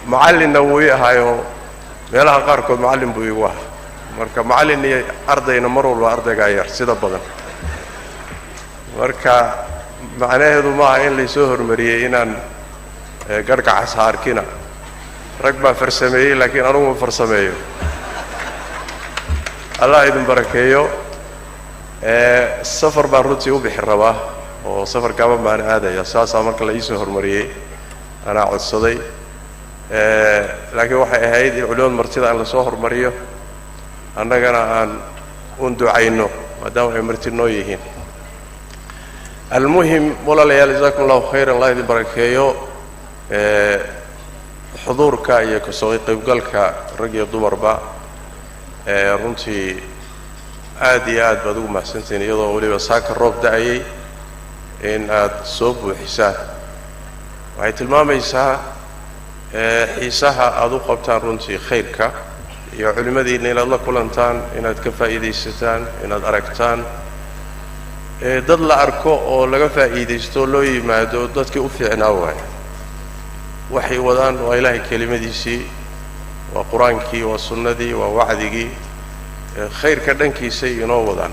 Macallinna wuu ii ahaayoo meelaha qaarkood macallin buu iigu ahaa. Marka macallin iyo ardayna mar walba ardaygaa yar sida badan. Marka macnaheedu maaha in laysoo hormariyey inaan garhgacas ha arkina. Rag baa farsameeyey, laakiin anugu ma farsameeyo. Allah idin barakeeyo. Safar baan runtii u bixi rabaa, oo safar gaaban baan aadaya. Saasaa marka la iisoo hormariyey, anaa codsaday, laakiin waxay ahayd in culimada martida aan lasoo hormariyo, annagana aan un ducayno maadaama ay marti noo yihiin. Almuhim, walaalayaal, jazakum allahu khayran, Allah idin barakeeyo. Xuduurka iyo kasoo qaybgalka rag iyo dumarba runtii aad iyo aad baad ugu mahadsantihiin, iyadoo weliba saaka roob da'ayay in aad soo buuxisaan waxay tilmaamaysaa Xiisaha aada u qabtaan runtii khayrka iyo culimmadiinna inaad la kulantaan, inaad ka faa'iidaysataan, inaad aragtaan dad la arko oo laga faa'iidaysto, loo yimaado, dadkii u fiicnaa waayo. Waxay wadaan waa Ilaahay kelimadiisii, waa Qur-aankii, waa sunnadii, waa wacdigii, khayrka dhankiisay inoo wadaan.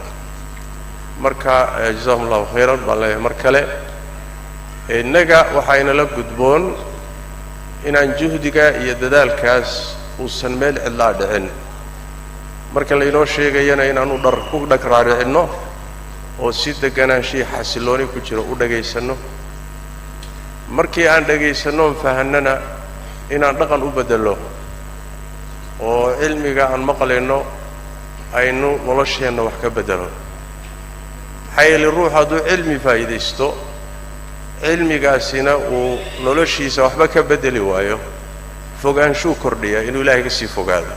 Marka jazaahum Allahu khayran baan leeyahay. Mar kale innaga waxaa inala gudboon inaan juhdiga iyo dadaalkaas uusan meel cidlaa dhicin. Marka laynoo sheegayana inaanu dhar ku dhag raaricinno oo si deganaanshihi xasillooni ku jiro u dhagaysanno. Markii aan dhagaysannoon fahanana, inaan dhaqan u beddello oo cilmiga aan maqlayno aynu nolosheenna wax ka beddelo. Maxaa yeele, ruux hadduu cilmi faa'iidaysto, cilmigaasina uu noloshiisa waxba ka beddeli waayo, fogaanshuu kordhiyaa, inuu Ilaahay ka sii fogaado.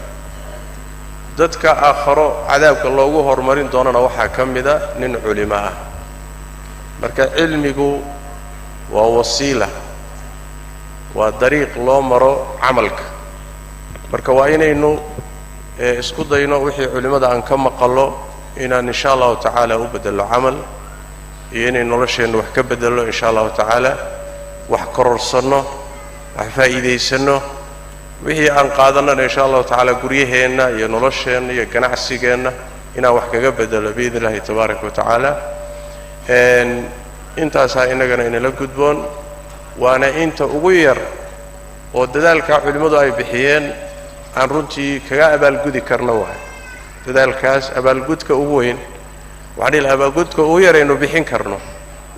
Dadka aakharo cadaabka loogu horumarin doonana waxaa ka mida nin culimo ah. Marka cilmigu waa wasiila, waa dariiq loo maro camalka. Marka waa inaynu isku dayno wixii culimmada aan ka maqallo inaan insha Allahu tacaala u beddello camal, iyo inay nolosheennu wax ka beddello insha Allahu tacaala, wax kororsanno, wax faa'iidaysanno. Wixii aan qaadanana insha Allahu tacaala guryaheenna iyo nolosheenna iyo ganacsigeenna inaan wax kaga beddelo biidni Illahi tabaaraka wa tacaala. Intaasaa innagana inala gudboon, waana inta ugu yar oo dadaalkaa culimmadu ay bixiyeen aan runtii kaga abaalgudi karna. Waay dadaalkaas abaalgudka ugu weyn, waxaan dhihi lahaa abaalgudka ugu yaraynu bixin karno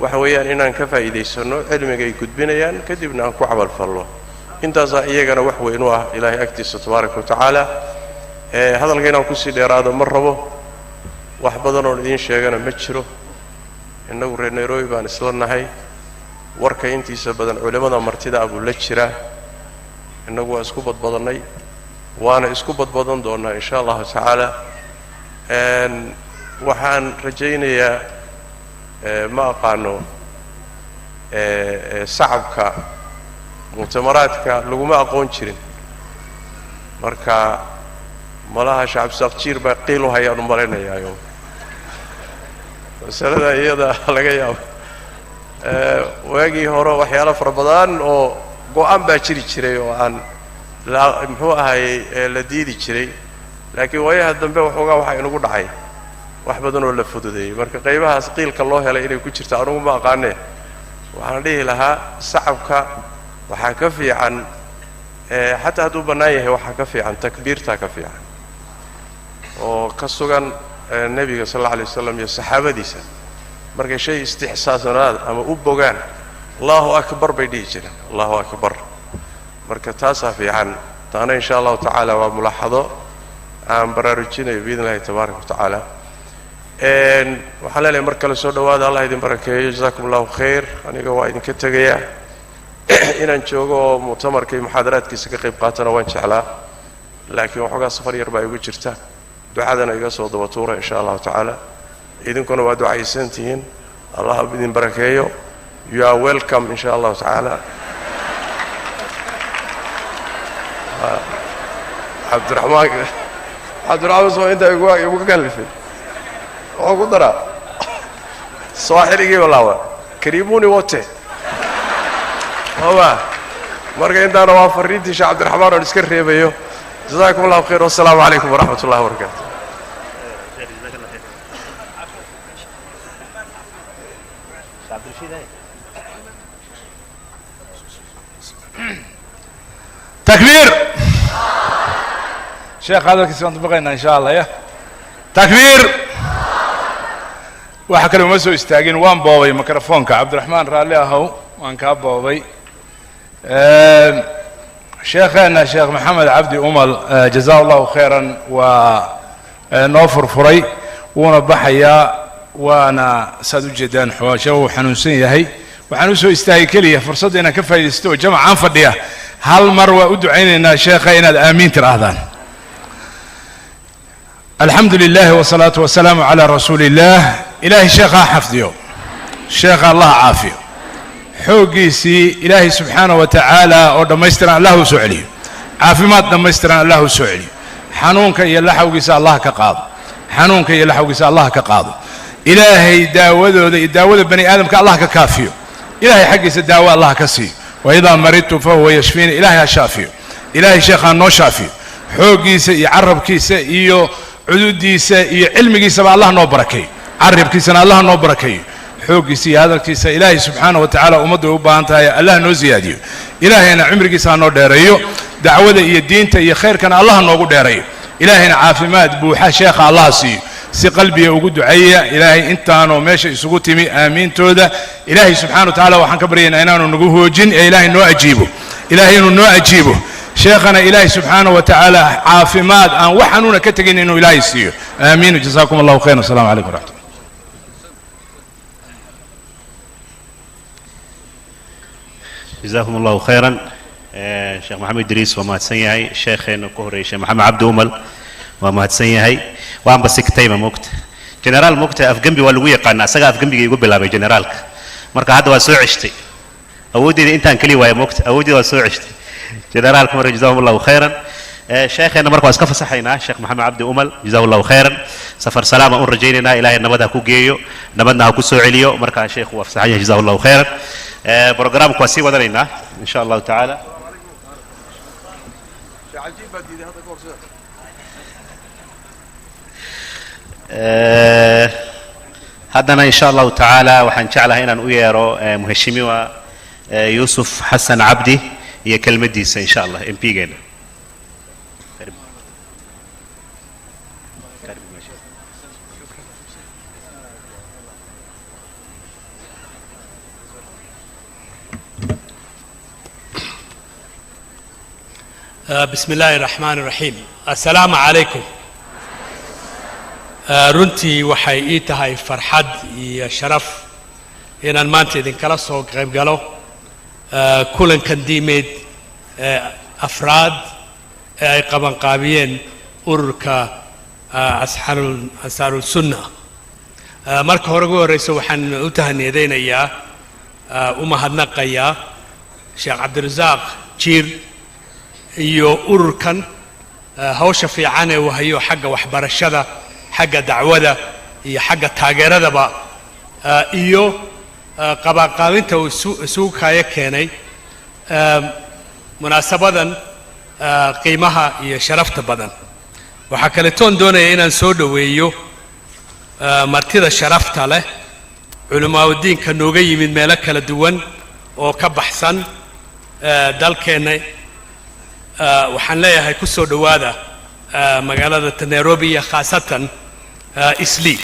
waxa weeyaan inaan ka faa'iidaysanno cilmiga ay gudbinayaan, kadibna aan ku camalfallo. Intaasaa iyagana wax weyn u ah Ilaahay agtiisa tabaaraka wa tacaala. Hadalka inaan kusii dheeraado ma rabo, wax badan oon idiin sheegana ma jiro. Innagu reer Nairobi baan isla nahay, warka intiisa badan culimmada martida abuu la jiraa. Innagu waa isku badbadannay, waana isku badbadan doonnaa insha Allahu tacaala. Waxaan rajaynayaa, ma aqaano, sacabka muctamaraadka laguma aqoon jirin. Marka malaha shacabsaaqjiir baa qiil u hayaan u malaynayaayo masalada iyada laga yaabo. Waagii hore waxyaalo fara badan oo go-an baa jiri jiray oo aan la muxuu ahayey la diidi jiray, laakiin waayaha dambe waxoogaa waxaa inugu dhacay wax badan oo la fududeeyey. Marka qaybahaas qiilka loo helay inay ku jirto anugu ma aqaanee. Waxaan dhihi lahaa sacabka waxaa ka fiican, xataa hadduu bannaan yahay, waxaa ka fiican takbiirtaa ka fiican oo ka sugan Nebiga sal alla alay waslam iyo saxaabadiisa. Markay shay istixsaasanaad ama u bogaan, "Allahu akbar" bay dhihi jireen, "Allahu akbar". Marka taasaa fiican. Taana insha Allahu tacaala waa mulaaxado aan baraarujinayo biidn illahi tabaaraka wa tacaala. Waxaan leenahay mar kale soo dhawaada, Allah idin barakeeyo, jazakum Allahu khayr. Aniga waa idinka tegayaa. Inaan joogo oo muctamarka iyo muxaadaraadkiisa ka qayb qaatana waan jeclaa, laakiin waxoogaa safar yar baa igu jirta. Ducadana iga soo daba tuura insha Allahu tacaala. Idinkuna waa ducaysan tihiin, Allah idin barakeeyo. You are welcome insha Allahu tacaala. Cabdiraxmaan soo intaa igu kallifay, wuxuu ku daraa sawaaxiligii walaaba "karibuni wote" sooma. Marka intaana waa fariintii Sheekh Cabdiraxmaan oon iska reebayo. Jazakum Allahu khayr, wassalaamu calaykum waraxmat ullahi wabarakaatu. Takbiir! Sheekh hadalkiisa waan dabaqaynaa insha Allah. Ya takbiir! Waxa kale uma soo istaagin, waan boobay microfoonka. Cabdiraxmaan, raalli ahow, waan kaa boobay. Sheekheenna Sheekh Maxamed Cabdi Umal, jazaa Allahu khayran, waa noo furfuray, wuuna baxayaa, waana saad u jeedaan sheekh uu xanuunsan yahay. Waxaan u soo istaagay keliya fursadda inaan ka faaidaysto oo jamacaan fadhiya hal mar waa u ducaynaynaa sheekha, inaad aamiin tidhaahdaan. Alxamdu lilah wsalaatu wasalaamu calaa rasuuli illaah. Ilaahay sheekha ha xafdiyo, sheekha Allah caafiyo. Xooggiisii Ilaahay subxaana wa tacaala oo dhammaystiran Allah u soo celiyo, caafimaad dhammaystiran Allah u soo celiyo, xanuunka iyo laxawgiisa Allah ka qaado, xanuunka iyo laxawgiisa Allah ka qaado. Ilaahay daawadooda iyo daawada bani aadamka Allah ka kaafiyo, Ilaahay xaggiisa daawo Allah ka siiyo. وإذا مرضت فهو يشفين. Ilaahay ha shaafiyo, Ilaahay sheekhaa noo shaafiyo. Xooggiisa iyo carabkiisa iyo cududiisa iyo cilmigiisaba Allah noo barakeeyo, carabkiisana Allah noo barakeeyo, xooggiisa iyo hadalkiisa. Ilaahay subxaana wa tacaala ummaddu ay u baahan tahay Allah noo siyaadiyo. Ilaahayna cimrigiisa ha noo dheereeyo, dacwada iyo diinta iyo khayrkana Allah noogu dheereeyo. Ilaahayna caafimaad buuxa sheekha Allah siiyo. Si qalbiga ugu duceeya. Ilaahay intaanoo meesha isugu timi aamiintooda Ilaahay subxana wa tacaala waxaan ka baryaynaa inaanu nagu hoojin ee Ilaahay noo ajiibo, Ilaahay inuu noo ajiibo. Sheekhana Ilaahay subxaana wa tacaala caafimaad aan wax xanuuna ka tegin inuu Ilaahay siiyo. Aamiin. Jasaakum Allahu khayr. Asalamu calaykum waraxmatullah. Jazakum Allahu khayran. Sheekh Maxamed Idriis waa mahadsan yahay. Sheekheena ku horreeyay, Sheekh Maxamed Cabdi Umal, waa mahadsan yahay. Waanba sigtayba mogta generaal mogta afgembi waa lagu yaqaana, asaga afgembiga igu bilaabay generaalka. Marka hadda waa soo ceshtay awooddeeda intaan keli waaya mogta, awooddeeda waa soo ceshtay generaalka. Marka jazahum Allahu khayran. Sheekheena marka waa iska fasaxaynaa, Sheekh Maxamed Cabdi Umal, jazahu Allahu khayran. Safar salaama un rajaynaynaa, Ilaahay nabad ha ku geeyo, nabadna ha ku soo celiyo. Marka sheekhu waa fasaxan yahay, jazahu Allahu khayran. Programka waa sii wadanaynaa in sha Allahu tacaala. Haddana in sha Allahu tacaala waxaan jeclahay inaan u yeero muheshimiwa Yuusuf Xasan Cabdi iyo kelmaddiisa in sha Allah, MP geena. بسم الله الرحمن الرحيم. السلام عليكم. Runtii waxay ii tahay farxad iyo sharaf inaan maanta idinkala soo qayb galo kulankan diimeed ee afraad ee ay qabanqaabiyeen ururka Ansaarulsunna. Marka hore ugu horreysa waxaan u tahaniyadaynayaa, u mahadnaqayaa Sheekh Cabdirasaaq Jiir iyo ururkan hawsha fiican ee uu hayo xagga waxbarashada, xagga dacwada iyo xagga taageeradaba, iyo qabanqaabinta uu isugu kaayo keenay munaasabadan qiimaha iyo sharafta badan. Waxaa kaletoon doonaya inaan soo dhoweeyo martida sharafta leh, culimaadudiinka nooga yimid meelo kala duwan oo ka baxsan dalkeenna. Waxaan leeyahay ku soo dhowaada magaalada Nairobi iyo khaasatan Islii.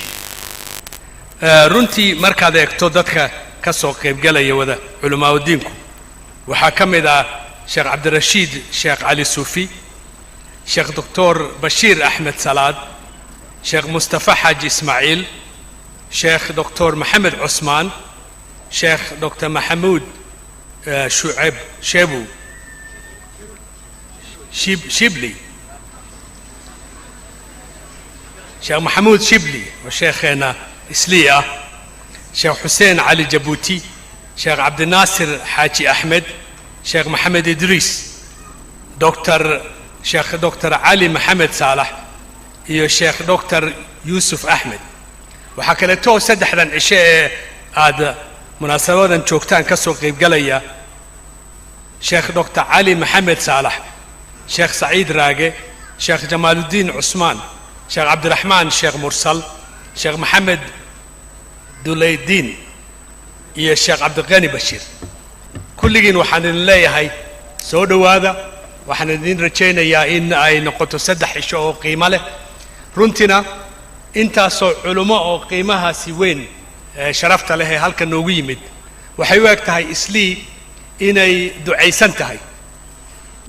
Runtii markaad eegto dadka ka soo qaybgalaya wada culimaadudiinku, waxaa ka mid ah Sheekh Cabdirashiid Sheekh Cali Suufi, Sheekh Doctor Bashiir Axmed Salaad, Sheekh Mustafa Xaaji Ismaaciil, Sheekh Doctor Maxamed Cusmaan, Sheekh Doctor Maxamuud Shucayb Shebu Shibli, Sheekh Maxamuud Shibli oo sheekheena Islii ah, Sheekh Xuseen Cali Jabuuti, Sheekh Cabdinaasir Xaaji Axmed, Sheekh Maxamed Idriis, Doctor Sheekh Doctor Cali Maxamed Saalax iyo Sheekh Doctor Yuusuf Axmed. Waxaa kaleeto saddexdan cisho ee aad munaasabadan joogtaan ka soo qaybgalaya Sheekh Doctor Cali Maxamed Saalax, Sheekh Saciid Raage, Sheekh Jamaaludiin Cusmaan, Sheekh Cabdiraxmaan Sheekh Mursal, Sheekh Maxamed Dulaydiin iyo Sheekh Cabdiqani Bashiir. Kulligiin waxaan idin leeyahay soo dhowaada. Waxaan idin rajaynayaa in ay noqoto 3 cisho oo qiimo leh. Runtiina intaasoo culummo oo qiimahaasi weyn ee sharafta leh ee halka noogu yimid, waxay u eg tahay Islii inay ducaysan tahay,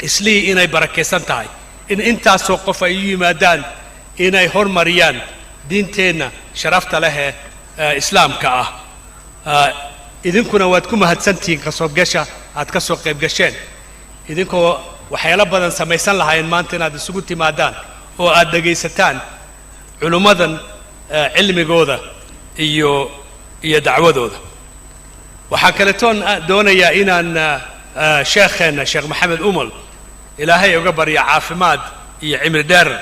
Islii inay barakaysan tahay, in intaasoo qof ay u yimaadaan inay hormariyaan diinteenna sharafta leh ee islaamka ah. Idinkuna waad ku mahadsantihiin kasoo gasha aad ka soo qayb gasheen, idinkoo waxyaalo badan samaysan lahaayeen maanta inaad isugu timaadaan oo aad dhegaysataan culummadan cilmigooda iyo dacwadooda. Waxaa kaletoon doonayaa inaan sheekheenna Sheekh Maxamed Umal Ilaahay uga barya caafimaad iyo cimri dheer.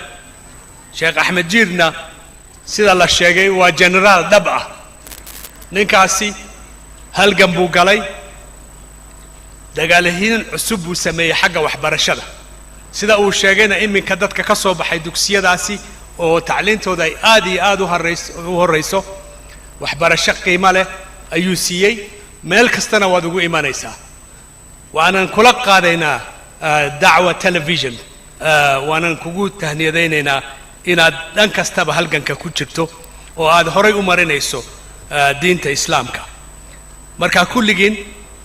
Sheekh Axmed Jiirna, sida la sheegay, waa generaal dhab ah. Ninkaasi halgan buu galay, dagaalahiin cusub buu sameeyey xagga waxbarashada. Sida uu sheegayna, iminka dadka ka soo baxay dugsiyadaasi oo tacliintooda ay aad iyo aad u horrayso, waxbarasho qiimo leh ayuu siiyey. Meel kastana waad ugu imanaysaa. Waanan kula qaadaynaa Dacwa Television, waanan kugu tahniyadaynaynaa inaad dhan kastaba halganka ku jirto oo aad horay u marinayso diinta Islaamka. Marka kulligiin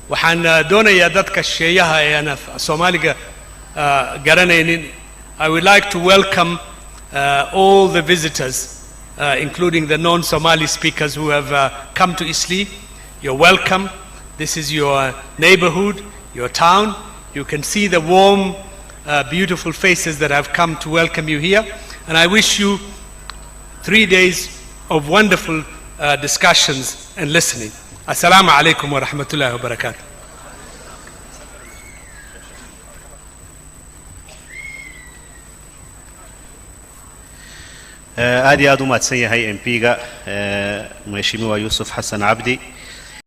waxaan doonayaa dadka shisheeyaha ee aan Soomaaliga garanaynin, I would like to welcome all the visitors, including the non-Somali speakers who have come to Eastleigh. You're welcome. This is your neighborhood, your town. You can see the warm, beautiful faces that have come to welcome you here. And I wish you 3 days of wonderful discussions and listening. Assalamu alaikum wa rahmatullahi wa barakatuh. Aad iyo aad u mahadsan yahay MP-ga, Mheshimiwa Yuusuf Xasan Cabdi.